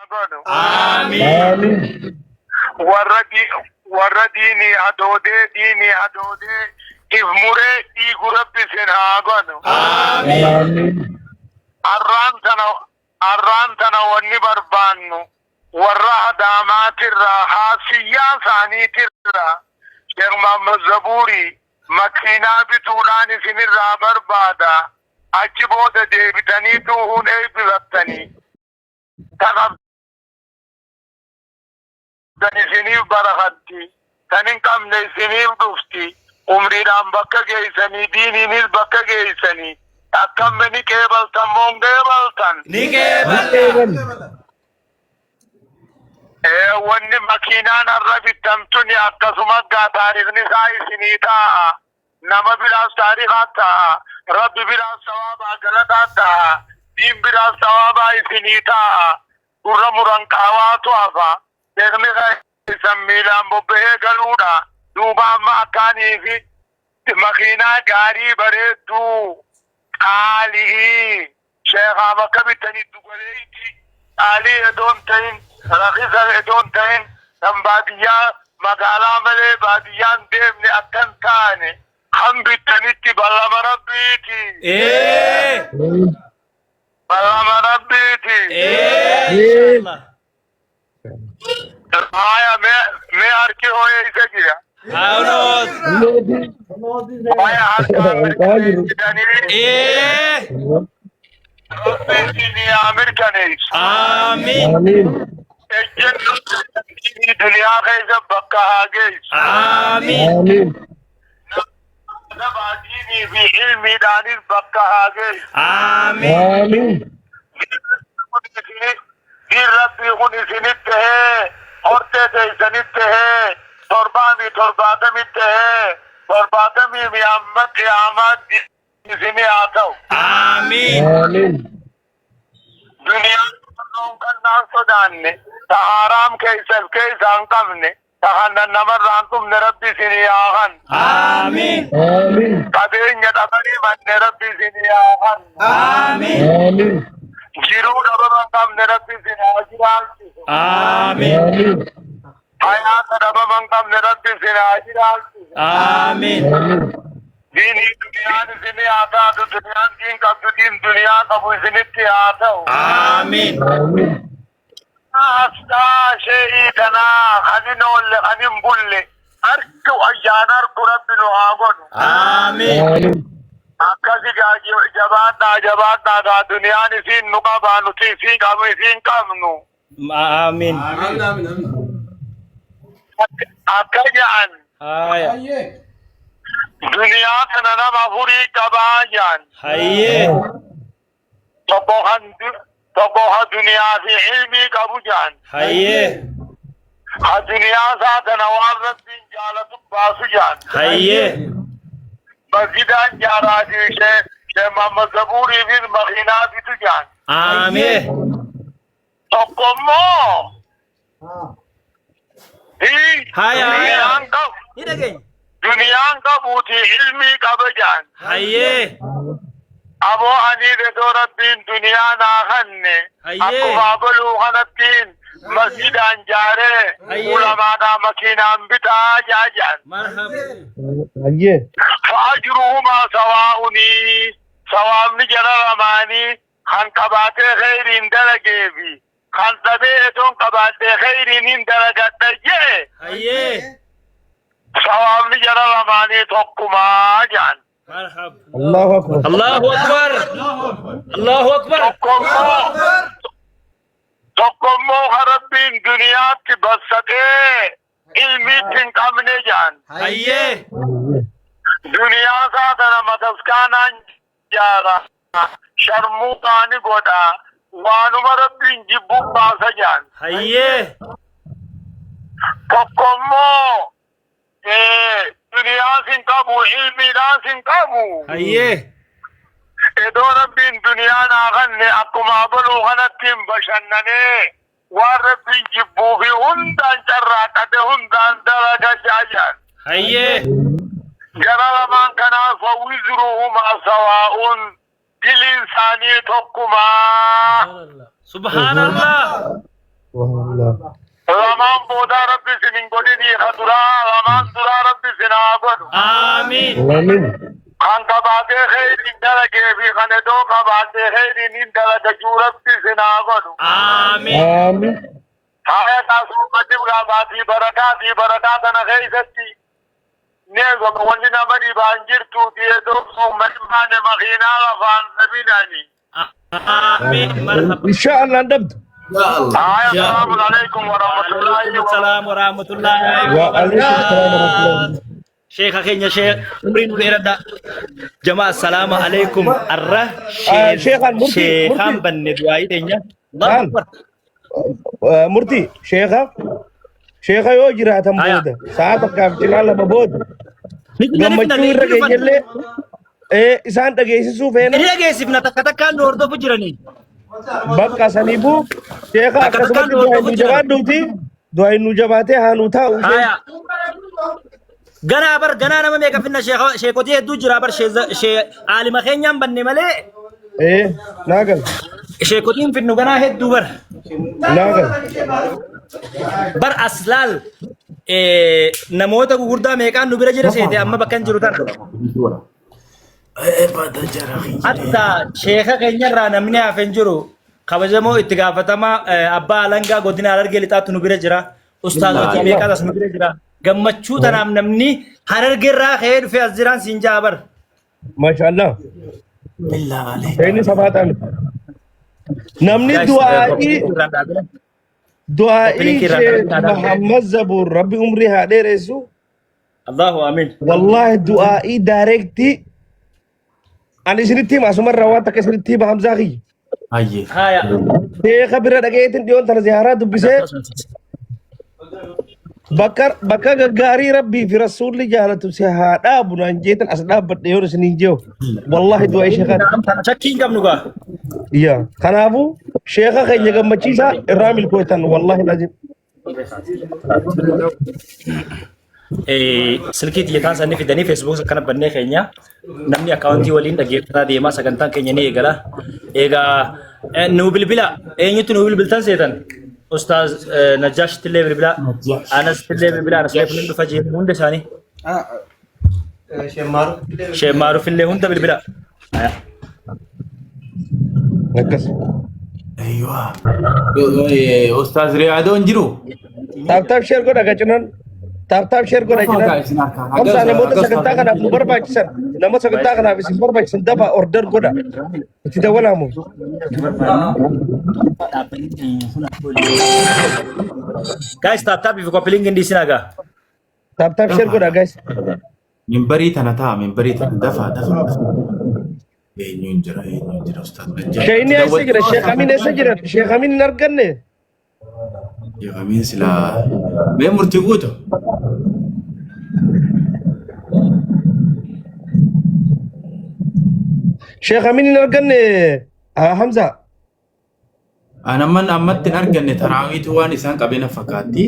godhu. Amiin. Warra warra diinii hadoodee diinii hadoodee if muree dhiigu Rabbi isin haa godhu. Amiin. Arraan tana arraan tana wanni barbaannu warra hadaamaatirraa haasiyyaa isaaniitirraa Sheekh Muhammad Zabuurii makiinaa bituudhaan isinirraa barbaada. Achi booda deebitanii tuuhuun eebbifattanii. Ta qabdan isiniif barakatti. Tan hin qabne isiniif dhufti. Umriidhaan bakka geessanii diiniinis bakka geessanii. Akkamme ni qeebaltan moo hin qeebaltan? Ni qeeballa. Wanni makiinaan har'a bittamtuni akkasuma gaa taarikhni isaa isinii taa'a. Nama biraas taarikaa ta'a. Rabbi biraas sawaabaa galataa ta'a. Diin biraas sawaabaa isinii ta'a. Gurra muran qaawaatu hafa. Sheekni keessan miilaan bobbahee galuudha. Duuba amma akkaanii fi makiinaa gaarii bareedduu qaalii sheekaaf akka bittanii dugaleetti qaalii edoon ta'in rakisa edoon ta'in kan baadiyyaa magaalaa malee baadiyyaan deemne akkan taane kan bittanitti ballama Rabbiiti. Ee. Ballama Rabbiiti. Ee. Inshallah. Haya mee harki hooyee isa jira. Hawlos. Haya harka mirkaneessitanii Ee. Rabbi isinii haa mirkaneessu. Amiin. Amiin. Ejjennoo duniyaa keessa bakka haa geessu. Amiin. Amiin. Nama diinii fi ilmiidhaanis bakka haa geessu. Amiin. Amiin. Diin Rabbii kun isinitti tahee hortee teessanitti tahee torbaamii torbaatamii tahee torbaatamii mi amma qiyaamaatti isinii haa ta'u. Amiin. Amiin. Duniyaan kan naan sodaanne ta haraam keessa keessa hin qabne ta hannan namarraa hin dhumne Rabbi isinii haa hannu. Amiin. Amiin. Qabeenya dhabanii manne Rabbi isinii haa hannu. Amiin. Amiin. Jiruu dhabama hin qabne Rabbi isin haa jiraachisu. Amiin. Amiin. Hayaata dhabama hin qabne Rabbi isin haa jiraachisu. Amiin. Amiin. Diinii duniyaan isinii haa taatu duniyaan diin qabdu diin duniyaa qabu isinitti haa ta'u. Amiin. Amiin. Asxaa shee'ii tanaa kan hin oolle kan hin bulle harku ayyaana harku Rabbi nu haa godhu. Amiin. Amiin. Akkasi jabaadhaa jabaadhaa gaa duniyaan isiin nu qabaa nuti isiin qabnu isiin qabnu. Amiin. Amiin amiin amiin. Akka ja'an Haya. duniyaa kana nama afurii qabaa ja'an. Hayyee. Tokko kan tokko ha duniyaa fi ilmii qabu ja'an. Hayyee. Ha duniyaa isaa tana waan Rabbiin jaalatu baasu ja'an. Hayyee. Masjidaan jaaraa fi shee Muhammad Zabuurii fi makiinaa bitu ja'an. Amiin. Tokko immoo Haya, haya. duniyaan qabu Ni dhageenya. duniyaan qabuuti ilmii qaba ja'an. Hayyee. Aboo ani edoo Rabbiin duniyaa naa kanne Hayyee. akkuma abaluu kanattiin masjidaan jaaree Hayyee. ulamaadhaa makiinaan bitaa jaa ja'an. Marhaba. Hayyee. Fa'ajruhumaa sawaa'unii sawaabni jala lamaanii kan qabaatee kheyriin dalagee fi kan dhabee edoon qabaatee kheyriin hin dalagadha jee Hayyee. sawaabni jala lamaanii tokkumaa ja'an. Marhaba. Allahu akbar. Allahu akbar. Allahu akbar. Tokkommoo kan Rabbiin duniyaatti bassatee ilmiitti hin qabne ja'an. Hayyee. Duniyaa isaa tana mataskaanaan jaara sharmuuxaani godha waanuma Rabbiin jibbu baasa ja'an. Hayyee. Tokkommoo duniyaas hin qabu ilmiidhaas hin qabu. Hayyee. Edoo Rabbiin duniyaa naa kanne akkuma abaluu kanatti hin bashannanee waan Rabbiin jibbuu fi hundaan carraaqate hundaan dalaga jaajaan. Hayyee. Jara lamaan kanaa fawwizruhumaa sawaa'uun diliin isaanii tokkumaa. Subhanallah. Subhanallah. Lamaan boodaa rabbi isin hin godhinii ka duraa lamaan duraa rabbi isin haa godhu. Amiin. Amiin. Kan qabaatee kheyriin dalagee fi kan edoo qabaatee kheyriin hin dalaga juu rabbi isin haa godhu. Amiin. Amiin. Haya kaasummatti baatii barakaa fi barakaa tana keessatti neegama wanni nama dhibaan jirtuu fi edoo uummanni baane makiinaa lafaan dhabinani. Amiin. Marhaba. Insha Allah hin dhabdu. Haya, salaamu alaikum wa rahmatullahi wa Salaam wa rahmatullahi Wa alaikum salaam wa rahmatullahi. Sheekha keenya sheekh umrii nu dheeradha. Jamaa assalaamu alaikum. Arra Sheekhaan murtii sheekhaan murtii banne du'aayii teenya. Allahu Maal? Akbar. Murtii sheekha sheekha yoo jiraatan Haya. booda sa'a takkaaf cinaa lama booda Ni finna ni finna gammachuu irra ni dhufan. geenyellee isaan dhageessisuu feena Ni dhageessifna takka takkaan nu hordofu jiranii. Bakka saniifuu sheekha Takka takkaan akkasumatti nu du'aa hordofu nu jiran. jabaadhuuti du'aa nu jabaatee haa nu taa'u isheen. Haya. Ganaa bar ganaa nama meeqa finna sheekotii hedduu jira bar shee aalima keenyaan banne malee Naa gal sheekotiin finnu ganaa hedduu bar. Naa gal. Bar aslaal namoota gugurdaa meeqaan nu bira jira seete amma bakka hin jiru tana. Hatta sheeka keenyarraa namni hafe hin jiru. Kabajamoo itti gaafatamaa abbaa alangaa godina Harargee lixaatu nu bira jira. Ustaazotii meeqaas as nu bira jira. Gammachuu tanaaf namni Harargeerraa ka'ee dhufee as jiraan siin ja'a bar. Maashaallah. Inni sabaataan. Namni du'aa'ii du'aa'ii Sheekh Muhammad Zabuur Rabbi umrii haa dheeressu. Allahu amiin. Wallaahi du'aa'ii daayireektii ani isinitti hima asumarraa waan takka isinitti hima Hamzaa kiyya. Hayyee. Haya. Sheekha bira dhaqeetiin dhiyoon tana ziyaaraa dubbisee bakka bakka gaggaarii Rabbii fi Rasuulli jaalatu si haa dhaabu naan jeetan as dhaabbadhe yoon isiniin jeewu. Wallaahi du'aa'ii sheekhaati. Shakkii hin qabnu gaa. Yaa kanaafuu sheekha keenya gammachiisaa irraa milkooytan wallaahi lazim. Silkii xiyyataan isaanii fidanii feesbuuk akkana bannee keenya namni akkaawuntii waliin dhaggeeffataa deemaa sagantaan keenya ni eegala. Egaa nuu bilbila eenyutti nuu bilbiltan seetan? Ustaaz Najjaash illee bilbila, Anas illee bilbila, Anas illee fuulli dhufa jiru hunda isaanii. Sheekh Maaruuf illee hunda bilbila. Akkas. Eeyyuwa. Ustaaz Riyaadoon jiru. Tap tap share godha gacinan. Tap tap share godha jiran. Hamsaa namoota sagantaa kanaaf nu barbaachisan nama sagantaa kanaaf isin barbaachisan dafa order godha. Itti dawalaamu. Guys, tap tap if copy link in this naga. Tap tap share godha guys. Mimbarii tana ta'a mimbarii tana dafa dafa. Eenyuun jira eenyuun jira Ustaaz Najjaa. Sheeyni eessa jira? Sheekh Amin eessa jira? Sheekh Amin hin arganne. Sheekh Amin silaa. Mee murtii guutu. Sheekh Amin hin arganne. Hamza. An amman ammatti hin arganne taraawiitu waan isaan qabina fakkaatti.